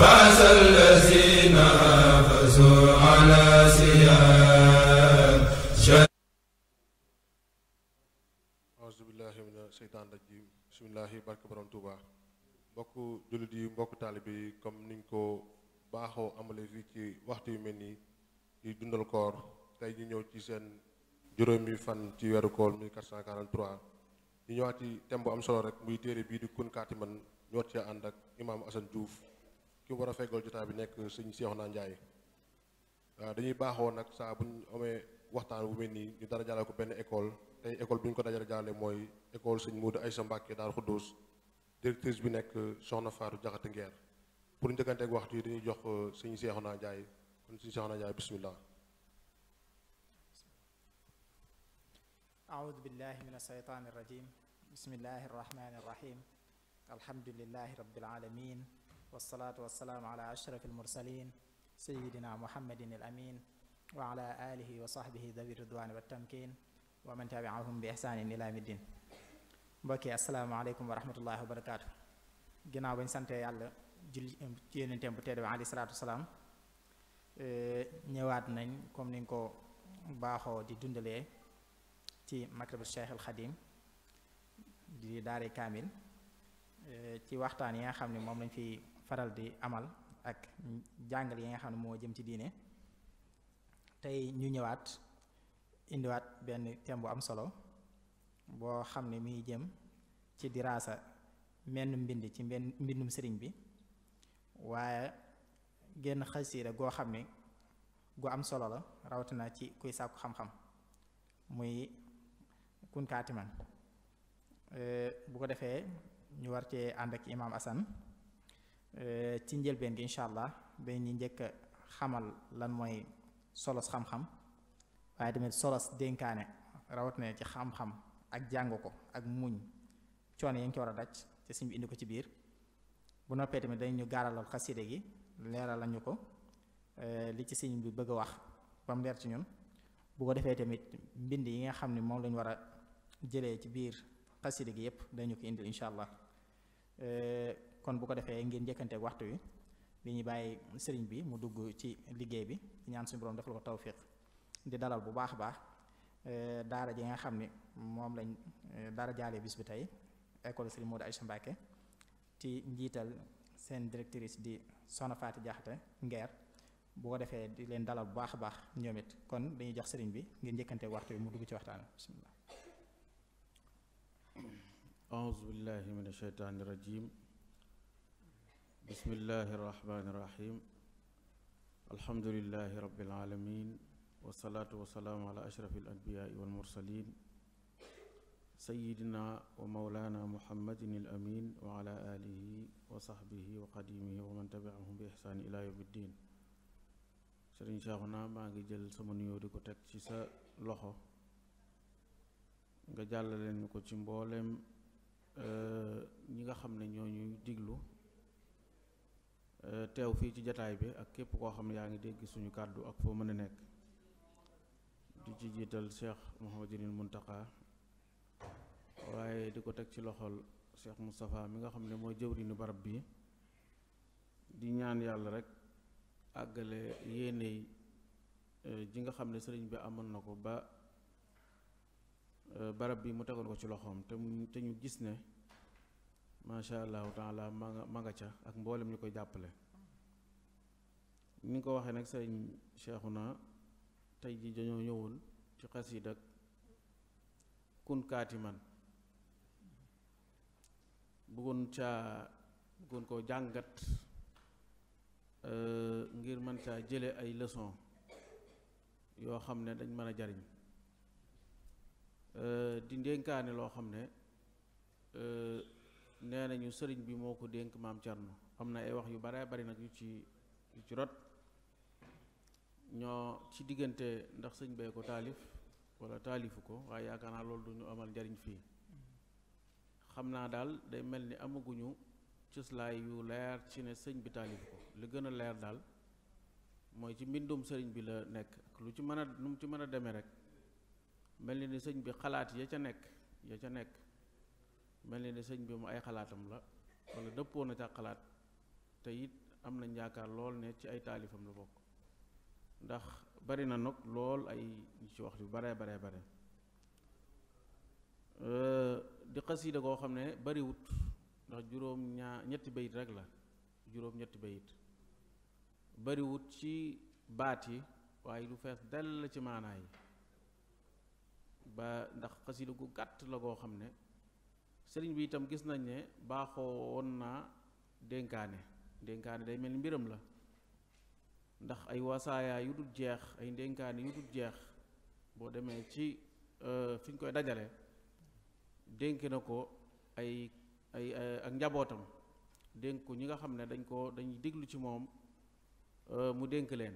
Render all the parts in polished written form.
فاز الذين حافظوا على سيان أعوذ بالله من الشيطان الرجيم بسم الله barke borom Touba mbokk jullit yi mbokk taalibe yi comme niñ ko baaxoo amale fii ci waxtu yu mel nii di dundal koor tey ñu ñëw ci seen juróomi fan ci weeru koor 1443 ñu ñëwaat ci thème bu am solo rek muy téere bii di Kun Kaatiman ñu war cee ànd ak imaam Assane Diouf ki war a feggal jotaay bi nekk sëñ Seexuna Njaay waaw dañuy baaxoo nag saa bu ñu amee waxtaan bu mel nii ñu dara jàllale ko benn école tey école bi ñu ko dajale jàllale mooy école sëñ Modou Aïssa Mbacke Daaru Xuddus directrice bi nekk Soxna Fatou Jaxate Ngeer pour njëkkanteeg waxtu yi dañuy jox sëñ Seexuna Njaay kon sëñ Seexuna Njaay bismillah. أعوذ بالله من الشيطان الرجيم بسم الله الرحمن الرحيم الحمد لله رب العالمين والصلاة والسلام على أشرف المرسلين سيدنا محمد الأمين وعلى آله وصحبه ذوي الرضوان والتمكين ومن تبعهم بإحسان إلى يوم الدين mbokki asalaamaaleykum wa rahmatullahi wa barakaatu ginnaaw bañ sante yàlla julli ci yonenteem bu tedd bi alayhi salaatu wasalaam ñëwaat nañ comme ni nga ko baaxoo di dundalee ci maktabu Cheikh al Xadim di daare kaamil ci waxtaan yi nga xam ne moom lañ fi faral di amal ak jàngal yi nga xam ne moo jëm ci diine tey ñu ñëwaat indiwaat benn thème bu am solo boo xam ne mi jëm ci diraasa menn mbind ci mbindum sëriñ bi waaye génn xasiida goo xam ne gu am solo la rawatina ci kuy sàkku xam-xam muy Kun Kaatiman bu ko defee ñu war cee ànd ak imaam Assane ci njëlbeen gi incha allah ba ñu njëkk a xamal lan mooy solos xam-xam waaye tamit solos dénkaane rawatina ci xam-xam ak jàng ko ak muñ coono yi nga ci war a daj te sëñ bi indi ko ci biir bu noppee tamit dañ ñu gaaralal xaside gi leeral lañu ko li ci sëñ bi bëgg a wax ba mu leer ci ñun bu ko defee tamit mbind yi nga xam ne moom lañu war a jëlee ci biir xaside gi yépp dañu ko indil incha allah kon bu ko defee ngir njëkkanteeg waxtu wi li ñuy bàyyi sëriñ bi mu dugg ci liggéey bi ñaan suñu borom defal ko tawfiq di dalal bu baax a baax daara ji nga xam ne moom lañ daara jaale bis bi tey école Serigne Modou Aïssa Mbacke ci njiital seen directrice di Soxna Fatou Jaxate Ngeer bu ko defee di leen dalal bu baax a baax ñoom it kon dañuy jox sëriñ bi ngir njëkkante waxtu bi mu dugg ci waxtaan bismillah. A'uuzu billahi min ashaytaani rajim bismillahi rahmaani rahim alhamdulillahi rabbil alamin wasalaatu wasalaamu ala ashrafi al anbiyaai wal mursalin sayidina wa maulana muhammadin al amin wa ala alihi wa sahbihi wa qadimihi wa man tabiahum bi ihsaani ila yawmi ddin sëriñ Seexuna maa ngi jël sama nuyoo di ko teg ci sa loxo nga jàllaleen ñu ko ci mbooleem ñi nga xam ne ñoo ñuy diglu teew fii ci jataay bi ak képp koo xam ne yaa ngi dégg suñu kàddu ak foo mën a nekk di ci jiital Cheikh Mouhamadinil Muntaqa waaye di ko teg ci loxol Cheikh Moustapha mi nga xam ne mooy jëwriñu barab bi di ñaan yàlla rek àggale yéene ji nga xam ne sëriñ bi amoon na ko ba barab bi mu tegoon ko ci loxoom te ñu gis ne macha allahu taala ma nga ca ak mboolem ñu koy jàppale ni nga ko waxee nag sëriñ Seexuna tey ji dañoo ñëwoon ci xasiid ak Kun Kaatiman bëggoon koo jàngat ngir mën caa jële ay leçon yoo xam ne dañ mën a jariñ di ndénkaane loo xam ne nee nañu sëriñ bi moo ko dénk maam Cerno am na ay wax yu bare bari nag yu ci rot ñoo ci diggante ndax sëñ bee ko taalif wala taalifu ko waaye yaakaar naa loolu du ñu amal njariñ fii xam naa daal day mel ni amaguñu cëslaay yu leer ci ne sëñ bi taalifu ko li gën a leer daal mooy ci mbindum sëriñ bi la nekk lu ci mën a nu mu ci mën a demee rek mel ni sëñ bi xalaat ya ca nekk mel ni sëñ bi mu ay xalaatam la wala dëppoo na ca xalaat te it am nañ yaakaar lool ne ci ay taalifam la bokk ndax bari na nag lool ay ñu ci wax yu bare bare bare di xasiida koo xam ne bariwut ndax ñetti bayit rek la ñetti bayit bariwut ci baat yi waaye lu fees dell ci maanaa yi ba ndax xasiida gu gàtt la koo xam ne sëriñ bi itam gis nañ ne baaxoo woon naa dénkaane day mel ni mbiram la ndax ay wasaaya yu dul jeex ay ndénkaane yu dul jeex boo demee ci fi ñu koy dajale dénk na ko ay ak njabootam dénk ko ñi nga xam ne dañuy déglu ci moom mu dénk leen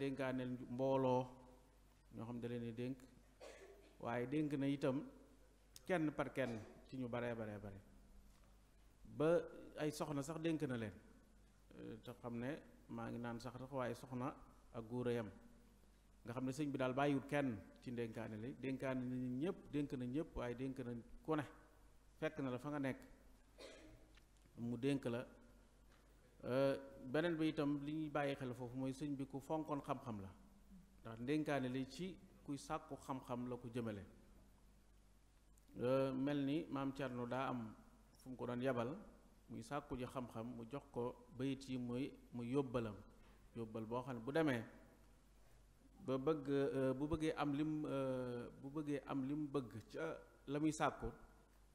dénkaaneel mbooloo ñoo xam ne da leen di dénk waaye dénk na itam kenn par kenn ci ñu bare ba ay soxna sax dénk na leen te xam ne maa ngi naan sax waaye soxna ak góor a yam nga xam ne sëñ bi daal bàyyiwut kenn ci dénkaane li dénkaane na ñëpp dénk na ñëpp waaye dénk na ku ne fekk na la fa nga nekk mu dénk la beneen bi itam li ñuy bàyyi xel foofu mooy sëñ bi ku fonkoon xam-xam la ndax dénkaane li ci kuy sàkku xam-xam la ko jëmale mel ni maam Thierno daa am fu mu ko doon yabal muy sàkku ji xam-xam mu jox ko bayit yi muy yóbbalam yóbbal boo xam ne bu demee ba bu bëggee am lim bëgg ca la muy sàkku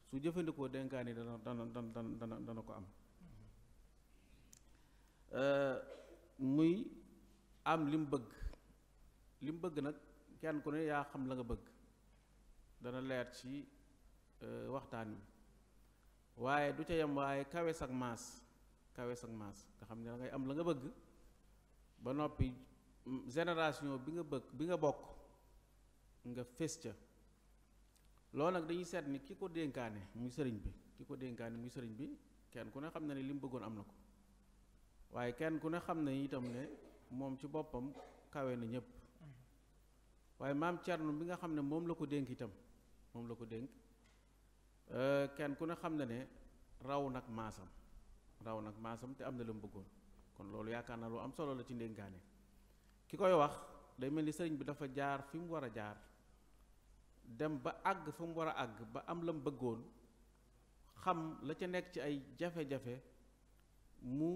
su jëfandikoo dénkaani dana ko am muy am lim bëgg nag kenn ku ne yaa xam la nga bëgg dana leer ci waxtaan wi waaye du ca yem waaye kawees ak maas nga xam ne da ngay am la nga bëgg ba noppi génération bi nga bokk nga fés ca loolu nag dañuy seet ni ki ko dénkaane muy sëriñ bi kenn ku ne xam na ne li mu bëggoon am na ko waaye kenn ku ne xam na itam ne moom ci boppam kawe na ñëpp waaye maam Thierno bi nga xam ne moom la ko dénk itam kenn ku ne xam na ne raw nag maasam te am na la mu bëggoon kon loolu yaakaar naa lu am solo la ci ndénkaane ki koy wax day mel ni sëriñ bi dafa jaar fi mu war a jaar dem ba àgg fa mu war a àgg ba am la mu bëggoon xam la ca nekk ci ay jafe-jafe mu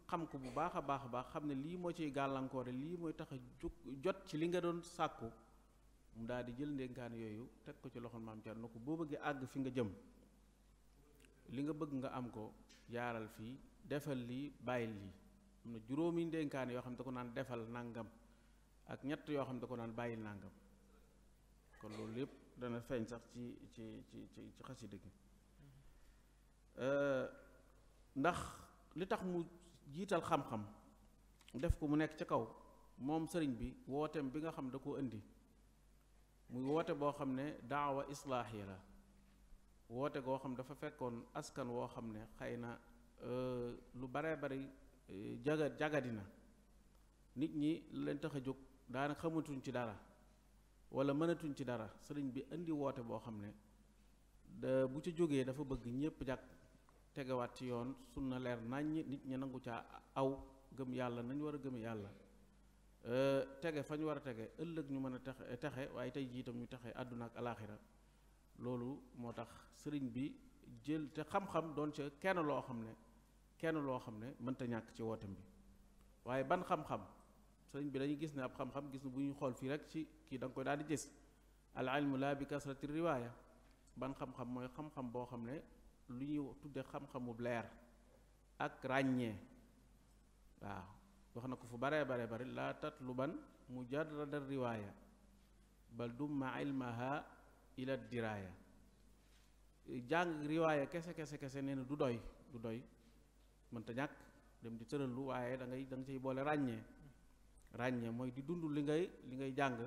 xam ko bu baax a baax xam ne lii moo ciy gàllankoore lii mooy tax a jot ci li nga doon sàkku mu daal di jël ndénkaane yooyu teg ko ci loxol maam Thierno ko boo bëggee àgg fi nga jëm li nga bëgg nga am ko jaaral fii defal lii bàyyil lii am na juróomi ndénkaane yoo xam ne da ko naan defal nangam ak ñett yoo xam ne da ko naan bàyyil nangam kon loolu lépp dana feeñ sax ci xasida gi ndax li tax mu jiital xam-xam def ko mu nekk ca kaw moom sëriñ bi wooteem bi nga xam da koo indi muy woote boo xam ne daawa islaahi la woote goo xam dafa fekkoon askan woo xam ne xëy na lu bare bari jagadi na nit ñi leen tax a jóg daanaka xamatuñ ci dara wala mënatuñ ci dara sëriñ bi indi woote boo xam ne bu ca jógee dafa bëgg ñépp jag tegewaat ci yoon sunna leer naññ nit ñi nangu caa aw gëm yàlla nañ war a gëm yàlla tege fa ñu war a tege ëllëg ñu mën a texe waaye tey jiitam ñu texe àdduna ak alaaxira loolu moo tax sëriñ bi jël te xam-xam doon ca kenn loo xam ne mënta ñàkk ci wootem bi waaye ban xam-xam sëriñ bi dañuy gis ne ab xam-xam gis ne bu ñu xool fii rek ci kii da nga koy daal di gis al ilmu la bi kasrati riwaaya ban xam-xam mooy xam-xam boo xam ne lu ñuy tudde xam-xamu leer ak ràññee waaw wax na ko fu bare laa tatluban mujarrada riwaaya bal dumma ilmaha ila diraaya jàng riwaaya kese nee na du doy mënta ñàkk dem di tërallu waaye da nga ciy boole ràññee mooy di dund li ngay jàng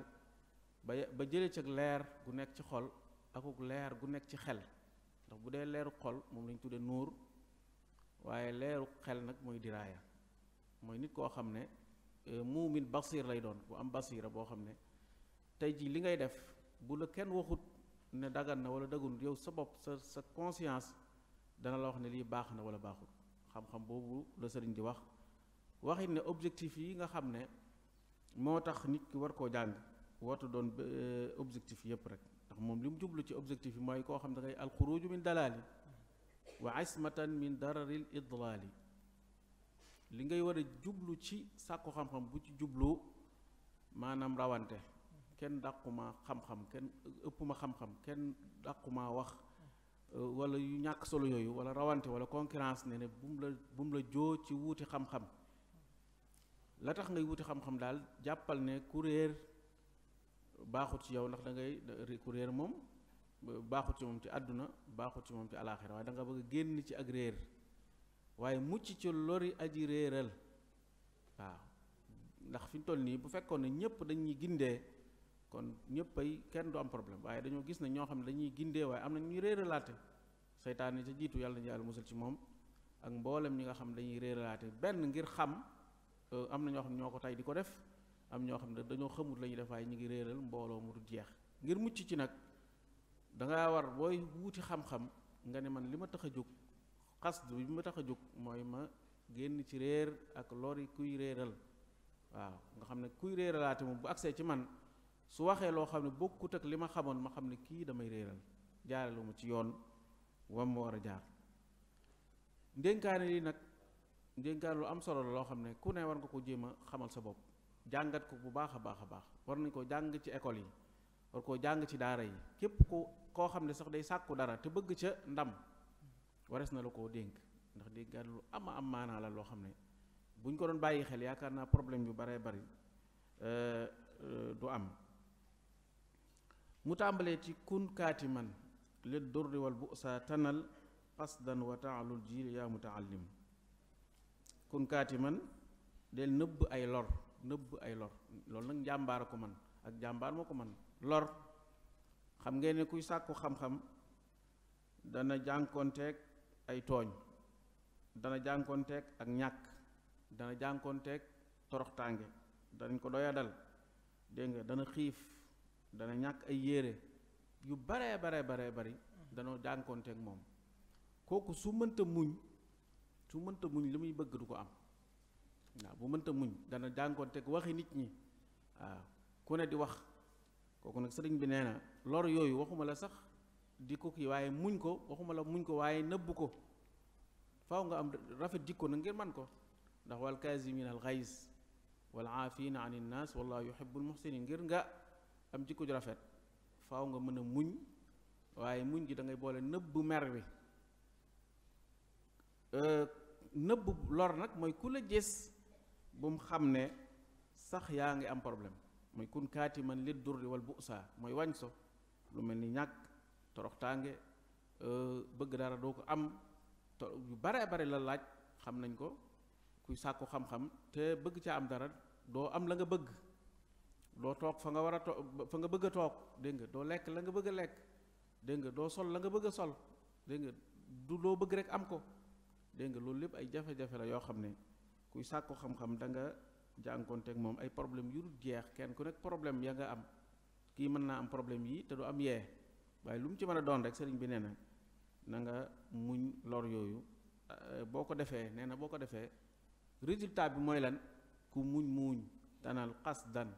ba jële ci leer gu nekk ci xol akuk leer gu nekk ci xel ndax bu dee leeru xol moom lañ tudde nuur waaye leeru xel nag mooy diraaya mooy nit koo xam ne muumin basir lay doon bu am basira boo xam ne tey jii li ngay def bu la kenn waxut ne dagan na wala dagun yow sa bopp sa conscience dana la wax ne lii baax na wala baaxul xam-xam boobu la sëriñ di wax waxit ne objectif yi nga xam ne moo tax nit ki war koo jàng warta doon objectif yépp rek ndax moom li mu jublu ci objectif yi mooy koo xam ne da ngay alxuruju min dalaali wa ismatan min dararil idlaali li ngay war a jublu ci sàkku xam-xam bu ci jublu maanaam rawante kenn dàquma xam-xam kenn ëppuma xam-xam kenn dàquma wax wala yu ñàkk solo yooyu wala rawante wala concurrence ne bu mu la joo ci wuuti xam-xam la tax ngay wuti xam-xam daal jàppal ne ku réer baaxut ci yow ndax da ngay ku réer moom baaxut ci moom ci àdduna baaxut ci moom ci alaaxira waaye da nga bëgg a génn ci ak réer waaye mucc ci lori aji réeral waaw ndax fi ñu toll nii bu fekkoon ne ñëpp dañuy gindee kon ñëpp ay kenn du am problème waaye dañoo gis ne ñoo xam ne dañuy gindee waaye am na ñuy réeralaate seytaan yi ca jiitu yàlla na yàlla musal ci moom ak mboolem ñi nga xam dañuy réeralaate benn ngir xam am na ñoo xam ne ñoo ko tay di ko def am ñoo xam ne dañoo xamut la ñuy def waaye ñu ngi réeral mbooloo mu dul jeex ngir mucc ci nag dangaa war booy wuuti xam-xam nga ne man li ma tax a jóg xasdu bi ma tax a jóg mooy ma génn ci réer ak lori kuy réeral waaw nga xam ne kuy réeralaate moom bu agsee ci man su waxee loo xam ne bokkut ak li ma xamoon ma xam ne kii damay réeral jaare lu ma ci yoon wam ma war a jaar ndénkaane yi nag ndénkaane lu am solo la loo xam ne ku ne war nga ko jéem a xamal sa bopp jàngat ko bu baax a baax a baax war nañ ko jàng ci école yi war koo jàng ci daara yi képp koo xam ne sax day sàkku dara te bëgg ca ndam wares na la koo dénk ndax dénkaane lu am maanaa la loo xam ne buñ ko doon bàyyi xel yaakaar naa problème yu baree bari du am mu tàmbalee ci kun kaatiman lid durri wal bu'sa tanal qasdan wa taalul jiil yaa mutaallim kun kaatiman del nëbb ay lor loolu nag njàmbaar ko man ak jàmbaar moo ko man lor xam ngeen ne kuy sàkku xam-xam dana jànkoonteeg ay tooñ dana jànkoonteeg ak ñàkk dana jànkoonteeg toroxtaange danañ ko doyadal dégg nga dana xiif dana ñàkk ay yére yu baree bari danoo jànkoonteeg moom kooku su mënta muñ li muy bëgg du ko am waaw bu mënta muñ dana jànkoonteeg waxi nit ñi waaw ku ne di wax kooku nag sëriñ bi nee na lor yooyu waxuma la sax di ko kii waaye muñ ko waxuma la muñ ko waaye nëbb ko faaw nga am rafet jikko na ngir man ko ndax wal kaazimiina al ghays wal aafiina anin naas wallahu yuhibbul muhsinin ngir nga am jikko ju rafet faaw nga mën a muñ waaye muñ gi da ngay boole nëbb mer wi nëbb lor nag mooy ku la gis bu mu xam ne sax yaa ngi am problème mooy kun kaatiman lid durri wal bu'sa mooy wañ so lu mel ni ñàkk toroxtaange bëgg dara doo ko am yu bare la laaj xam nañ ko kuy sàkku xam-xam te bëgg ca am dara doo am la nga bëgg doo toog fa nga war a toog fa nga bëgg a toog dégg nga doo lekk la nga bëgg a lekk dégg nga doo sol la nga bëgg a sol dégg nga du loo bëgg rek am ko dégg nga loolu lépp ay jafe-jafe la yoo xam ne kuy sàkku xam-xam da nga jànkoonteeg moom ay problème yu dul jeex kenn ku nekk problème ya nga am kii mën naa am problème yi te du am yee waaye lu mu ci mën a doon rek sëriñ bi nee na nga muñ lor yooyu boo ko defee nee na boo ko defee résultat bi mooy lan ku muñ tanal qasdan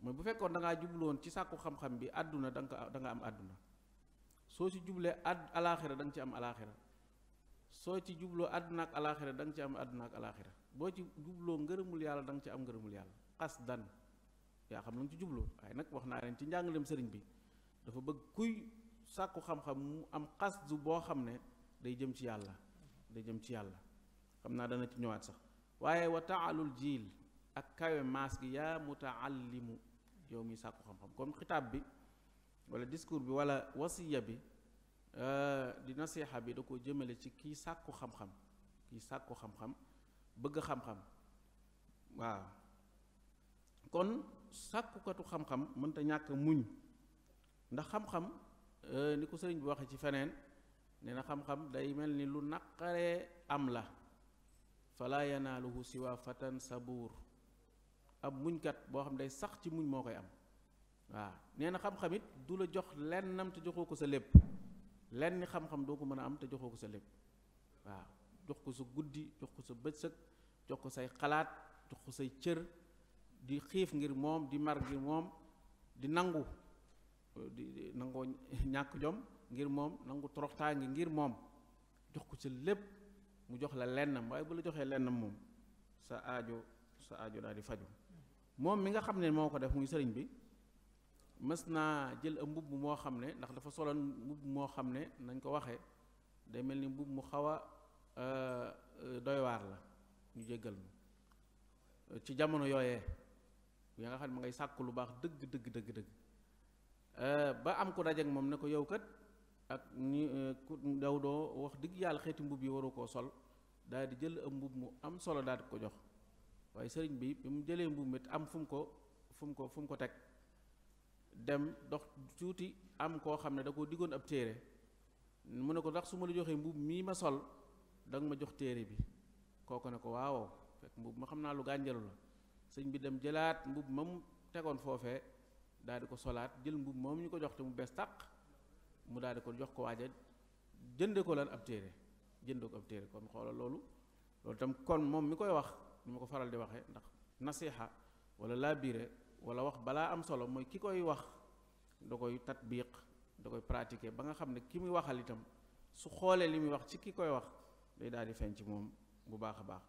mooy bu fekkoon da ngaa jubloon ci sàkku xam-xam bi àdduna da nga am àdduna soo ci jublee alaaxira da nga ci am alaaxira soo ci jubloo àdduna ak alaaxira da nga ci am àdduna ak alaaxira boo ci jubloo ngërëmul yàlla da nga ci am ngërëmul yàlla qasdan yaa xam na nga ci jubloo waaye nag wax naa leen ci njàngaleem sëriñ bi dafa bëgg kuy sàkku xam-xam mu am qasdu boo xam ne day jëm ci yàlla xam naa dana ci ñëwaat sax waaye wa taalul jiil ak kawe maas gi yaa mutaallimu yow mi sàkku xam-xam comme xitaab bi wala discours bi wala wasiya bi di nasiha bi da ko jëmale ci kii sàkku xam-xam bëgg xam-xam waaw kon sàkkukatu xam-xam mënta ñàkk muñ ndax xam-xam ni ko sëriñ bi waxee ci feneen nee na xam-xam day mel ni lu naqaree am la fala yanaaluhu siwa fatan sabuur ab muñkat boo xam day sax ci muñ moo koy am waaw nee na xam-xam it du la jox lennam te joxoo ko sa lépp lenn xam-xam doo ko mën a am te joxoo ko sa lépp waaw jox ko sa guddi jox ko sa bëccëg jox ko say xalaat jox ko say cër di xiif ngir moom di mar ngir moom di nangu di nangoo ñàkk jom ngir moom nangu toroxtaange ngir moom jox ko ci lépp mu jox la lennam waaye bu la joxee lennam moom sa aajo daal di faju moom mi nga xam ne moo ko def muy sëriñ bi mës naa jël a mbubb moo xam ne ndax dafa soloon mbubb moo xam ne nañ ko waxee day mel ni mbubb mu xaw a doy waar la ñu jéggal mu ci jamono yooyee ya nga xam ne ma ngay sàkk lu baax dëgg ba am ko dajeek moom ne ko yow kat ak ñi ku daw doo wax dëgg yàlla xeeti mbubb yi waru koo sol daal di jël a mbubb mu am solo daal di ko jox waaye sëriñ bi mu jëlee mbubb mi am fu mu ko teg dem dox tuuti am koo xam ne da koo diggoon ab téere mu ne ko ndax su ma la joxee mbubb mii ma sol danga ma jox téere bi kooku ne ko waaw fekk mbubb ma xam naa lu gànjalu la sëñ bi dem jëlaat mbubb ma mu tegoon foofee daal di ko solaat jël mbubb moom ñu ko jox te mu bees tàq mu daal di ko jox ko waaja jënde ko lan ab téere kon xoolal loolu tam kon moom mi koy wax ni ma ko faral di waxee ndax nasiha wala laabire wala wax balaa am solo mooy ki koy wax da koy tatbiq da koy pratiquer ba nga xam ne ki muy waxal itam su xoolee li muy wax ci ki koy wax day daal di feeñ ci moom bu baax a baax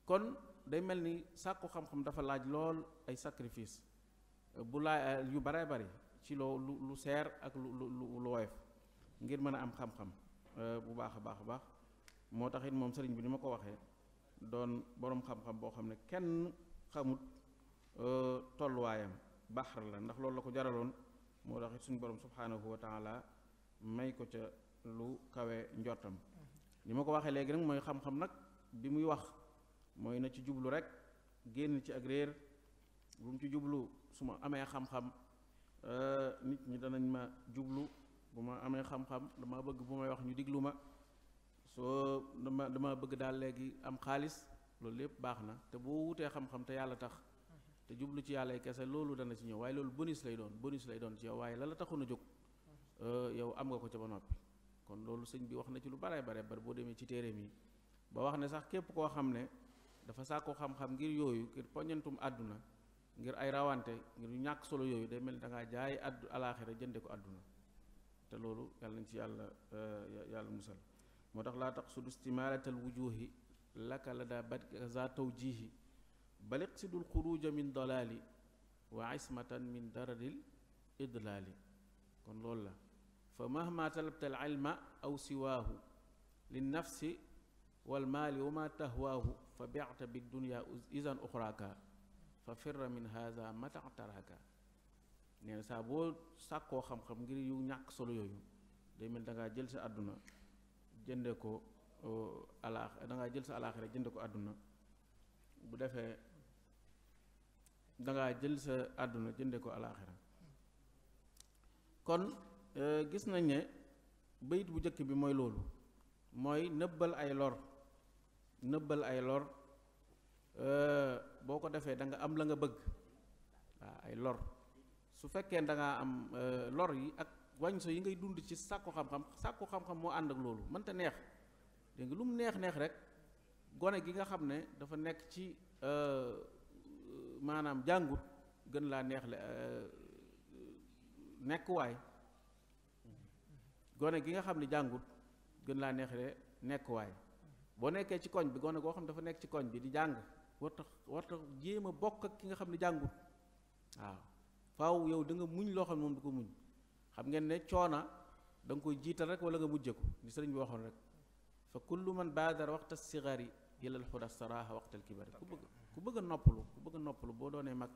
kon day mel ni sàkku xam-xam dafa laaj lool ay sacrifice bu laa yu bare bari ci lu seer ak lu woyof ngir mën a am xam-xam bu baax a baax moo tax it moom sëriñ bi ni ma ko waxee doon boroom xam-xam boo xam ne kenn xamut tolluwaayam baxar la ndax loolu la ko jaraloon moo tax it suñu borom subhanahu wa taala may ko ca lu kawe njortam li ma ko waxee léegi nag mooy xam-xam nag bi muy wax mooy na ci jublu rek génn ci ak réer bu mu ci jublu su ma amee xam-xam nit ñi danañ ma jublu bu ma amee xam-xam dama bëgg bu may wax ñu diglu ma soo dama bëgg daal léegi am xaalis loolu lépp baax na te boo wutee xam-xam te yàlla tax te jublu ci yàlla kese loolu dana ci ñëw waaye loolu bonus lay doon ci yow waaye la taxoon a jóg yow am nga ko ca ba noppi kon loolu sëñ bi wax na ci lu bare boo demee ci téere mi ba wax ne sax képp koo xam ne dafa sàkku xam-xam ngir yooyu ngir poñantum àdduna ngir ay rawante ngir yu ñàkk solo yooyu day mel ni da ngaa jaay alaaxira jënde ko àdduna te loolu yàlla nañ ci yàlla musal moo tax laa taqsudu istimalatal wujuhi laka la daa badka za tawjihi bal iqsidul xuruja min dalaali wa ismatan min daradil idlaali kon loolu la fa mahma talabta al ilma aw siwaahu lin nafsi wal maali wa ma tahwaahu fa bi'ta bid dunya izan uxraaka fa firra min haza mata'taraka nee na saa boo sàkkoo xam-xam ngir yu ñàkk solo yooyu day mel da ngaa jël sa àdduna jënde ko dangaa jël sa alaaxira jënde ko àdduna bu defee dangaa jël sa àdduna jënde ko alaaxira kon gis nañ ne bayit bu njëkk bi mooy loolu mooy nëbbal ay lor boo ko defee da nga am la nga bëgg waaw ay lor su fekkee da ngaa am lor yi ak wàññi yi ngay dund ci sàkku xam-xam moo ànd ak loolu mënta neex dégg nga lu mu neex rek gone gi nga xam ne dafa nekk ci maanaam jàngut gën laa neex le nekkuwaay gone gi nga xam ne jàngut gën laa neex le nekkuwaay boo nekkee ci koñ bi gone goo xam ne dafa nekk ci koñ bi di jàng warta jéem a bokk ak ki nga xam ne jàngut waaw faaw yow da nga muñ loo xam ne moom du ko muñ xam ngeen ne coona da nga koy jiital rek wala nga mujje ko ni sëriñ bi waxoon rek fa kullu man baadara waxta sigari ilal xuda saraaha waxtal kibari ku bëgg a noppalu boo doonee mag